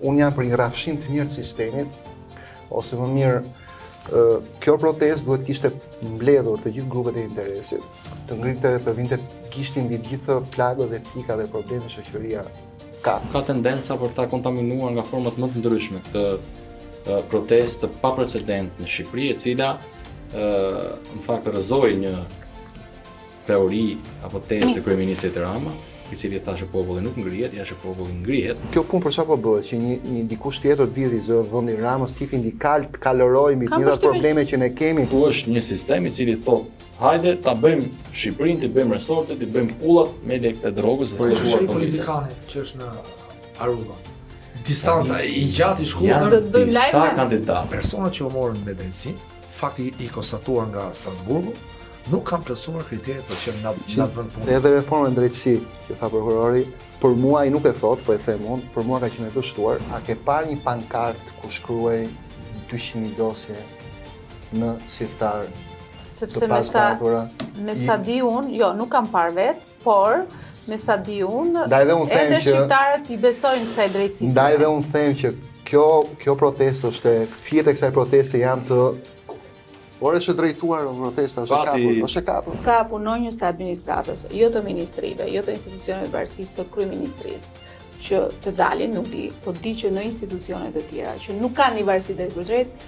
Unë jam për një rrafshim të mirë të sistemit, ose më mirë, kjo protestë duhet kishte mbledhur të gjithë grupet e interesit, të ngrinte të vinte gishtin mbi gjithë plagët dhe pikat dhe problemet që shoqëria ka. Ka tendenca për ta kontaminuar nga format më të ndryshme këtë protestë të paprecedent në Shqipëri, e cila në fakt rrëzoi një teori apo tezë të kryeministrit Rama, i cili tha që populli nuk ngrihet, ja që populli ngrihet. Kjo punë për çfarë po bëhet, që një, një dikush tjetër të vijë t'i zë vendin Ramës, t'i indikal, të kalërojë mbi të gjitha probleme që ne kemi. Ku është një sistem i cili thotë, hajde ta bëjmë Shqipërinë, t'i bëjmë resortet, t'i bëjmë kullat me lekët e drogës dhe të huar politikani që është në Aruba. Distanca i gjatë i shkurtër, disa kandidatë. Personat që u morën me drejtësi, Fakti i konstatuar nga Strasburgu, nuk kanë plotësuar kriteret për të qenë në atë vend pune. Edhe reforma në drejtësi, që tha prokurori, për mua ai nuk e thotë, po e them unë, për mua ka qenë e dështuar. A ke parë një pankartë ku shkruhej 200.000 dosje në sirtar Sepse me sa me sa di unë, jo, nuk kam parë vetë, por me sa di unë, edhe shqiptarët i besojnë kësaj drejtësisë. Ndaj dhe unë them që kjo kjo protestë është fijet e kësaj proteste janë të Por është drejtuar protesta, është e kapur, është e kapur. Ka punonjës të administratës, jo të ministrive, jo të institucioneve të varësisë së kryeministrisë, që të dalin, nuk di, po di që në institucione të tjera, që nuk kanë një varësi drejtpërdrejt,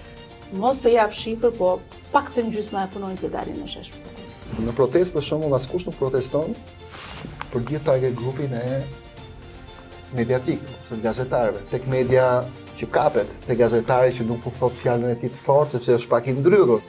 mos të jap shifër, po paktën gjysma e punonjësve dalin në shesh protestës. Në protestë për shembull askush nuk proteston për gjithë target grupin e mediatik ose të gazetarëve. Tek media që kapet, tek gazetari që nuk u thot fjalën e tij të fortë sepse është pak i ndrydhur.